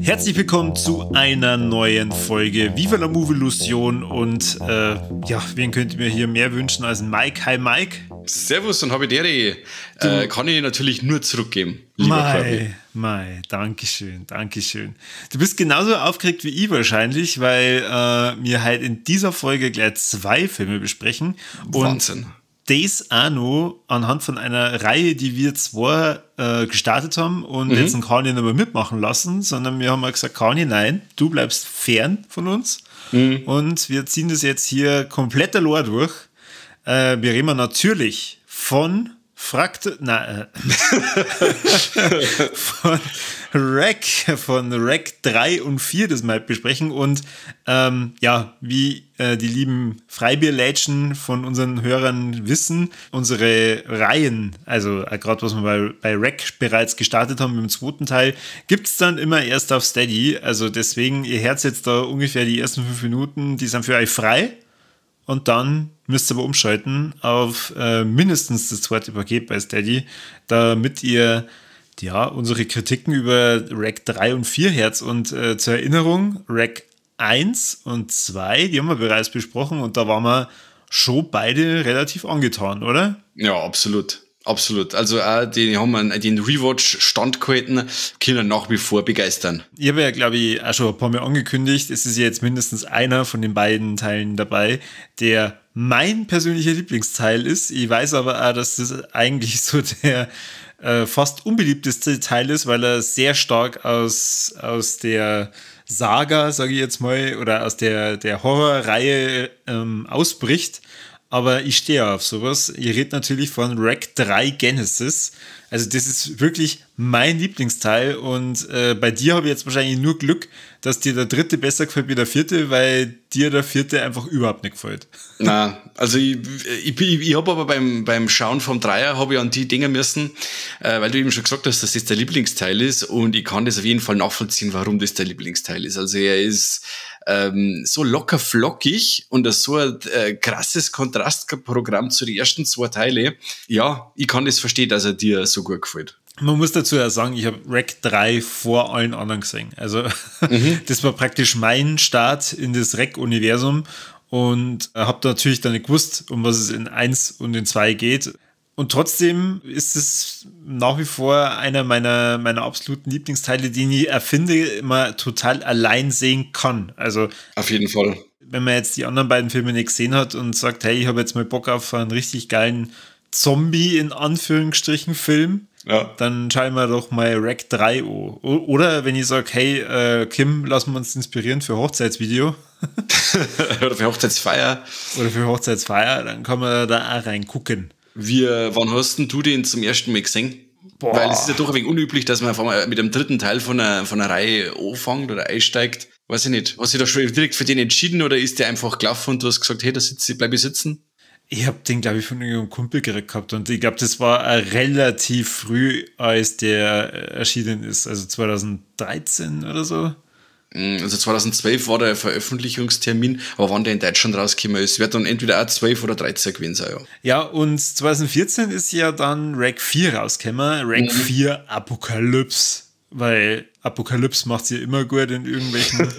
Herzlich willkommen zu einer neuen Folge Viva la Movolution und ja, wen könnt ihr mir hier mehr wünschen als Mike? Hi Mike. Servus und Habidere. Kann ich natürlich nur zurückgeben, lieber Kirby. Mei, dankeschön, dankeschön. Du bist genauso aufgeregt wie ich wahrscheinlich, weil wir halt in dieser Folge gleich zwei Filme besprechen. Und Wahnsinn. Das auch noch anhand von einer Reihe, die wir zwar gestartet haben und jetzt einen Kani nicht mehr mitmachen lassen, sondern wir haben mal gesagt, Kani, nein, du bleibst fern von uns. Und wir ziehen das jetzt hier komplett allein durch. Wir reden natürlich von von Rec 3 und 4, das wir heute besprechen. Und ja, wie die lieben Freibierlätschen von unseren Hörern wissen, unsere Reihen, also gerade was wir bei Rec bereits gestartet haben im zweiten Teil, gibt's dann immer erst auf Steady. Also deswegen, ihr hört jetzt da ungefähr die ersten 5 Minuten, die sind für euch frei. Und dann müsst ihr aber umschalten auf mindestens das zweite Paket bei Steady, damit ihr ja unsere Kritiken über Rec 3 und 4 hört. Und zur Erinnerung, Rec 1 und 2, die haben wir bereits besprochen und da waren wir schon beide relativ angetan, oder? Ja, absolut. Absolut. Also auch die haben wir den Rewatch standgehalten, können nach wie vor begeistern. Ich habe ja, glaube ich, auch schon ein paar Mal angekündigt, es ist ja jetzt mindestens einer von den beiden Teilen dabei, der mein persönlicher Lieblingsteil ist. Ich weiß aber auch, dass das eigentlich so der fast unbeliebteste Teil ist, weil er sehr stark aus der Saga, sage ich jetzt mal, oder aus der Horrorreihe ausbricht. Aber ich stehe auf sowas. Ich rede natürlich von Rec 3 Genesis. Also das ist wirklich mein Lieblingsteil. Und bei dir habe ich jetzt wahrscheinlich nur Glück, dass dir der dritte besser gefällt wie der vierte, weil dir der vierte einfach überhaupt nicht gefällt. Na, also ich habe aber beim Schauen vom Dreier habe ich an die Dinge müssen, weil du eben schon gesagt hast, dass das der Lieblingsteil ist. Und ich kann das auf jeden Fall nachvollziehen, warum das der Lieblingsteil ist. Also er ist so locker flockig und so ein krasses Kontrastprogramm zu den ersten zwei Teile. Ja, ich kann das verstehen, dass er dir so gut gefällt. Man muss dazu ja sagen, ich habe Rec 3 vor allen anderen gesehen. Also das war praktisch mein Start in das Rec-Universum und habe natürlich dann nicht gewusst, um was es in 1 und in 2 geht. Und trotzdem ist es nach wie vor einer meiner absoluten Lieblingsteile, den ich erfinde, immer total allein sehen kann. Also auf jeden Fall. Wenn man jetzt die anderen beiden Filme nicht gesehen hat und sagt, hey, ich habe jetzt mal Bock auf einen richtig geilen Zombie in Anführungsstrichen Film, ja, dann schauen wir doch mal Rec 3 an. Oder wenn ich sage, hey, Kim, lassen wir uns inspirieren für Hochzeitsvideo. Oder für Hochzeitsfeier. Oder für Hochzeitsfeier, dann kann man da auch reingucken. Wann hast denn du den zum ersten Mal gesehen? Boah. Weil es ist ja doch ein wenig unüblich, dass man auf einmal mit dem dritten Teil von einer Reihe anfängt oder einsteigt. Weiß ich nicht. Hast du dich da schon direkt für den entschieden oder ist der einfach gelaufen und du hast gesagt, hey, da bleib ich sitzen? Ich habe den, glaube ich, von irgendeinem Kumpel gekriegt gehabt und ich glaube, das war relativ früh, als der erschienen ist, also 2013 oder so. Also 2012 war der Veröffentlichungstermin, aber wann der in Deutschland rausgekommen ist, wird dann entweder auch 12 oder 13 gewesen sein, ja. Ja, und 2014 ist ja dann Rec 4 rausgekommen, Rec 4 Apocalypse, weil Apokalypse macht sie ja immer gut in irgendwelchen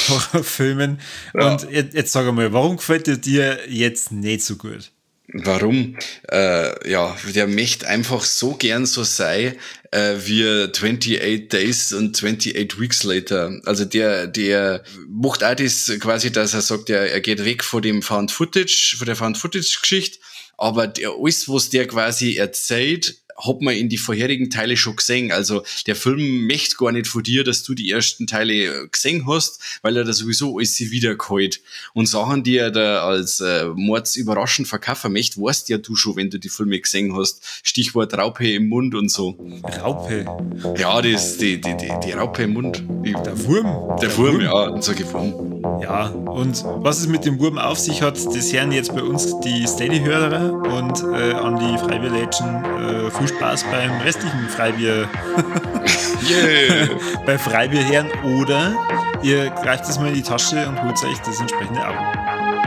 Horrorfilmen. Ja. Und jetzt sag einmal, warum gefällt der dir jetzt nicht so gut? Warum? Ja, der möchte einfach so gern so sein, wie 28 Days und 28 Weeks Later. Also der macht auch das quasi, dass er sagt, er geht weg von dem Found Footage, von der Found Footage Geschichte, aber alles, was der quasi erzählt, hat man in die vorherigen Teile schon gesehen. Also der Film möchte gar nicht von dir, dass du die ersten Teile gesehen hast, weil er da sowieso alles wiedergeholt. Und Sachen, die er da als mordsüberraschend verkaufen möchte, weißt ja du schon, wenn du die Filme gesehen hast. Stichwort Raupe im Mund und so. Raupe? Ja, das, die Raupe im Mund. Der Wurm. Der Wurm, ja, und sag ich Wurm. Ja, und was es mit dem Wurm auf sich hat, das hören jetzt bei uns die Steady-Hörer und an die Freibier-Lätschen viel Spaß beim restlichen Freibier. Yeah. Bei Freibierherren, oder ihr greift es mal in die Tasche und holt euch das entsprechende Abo.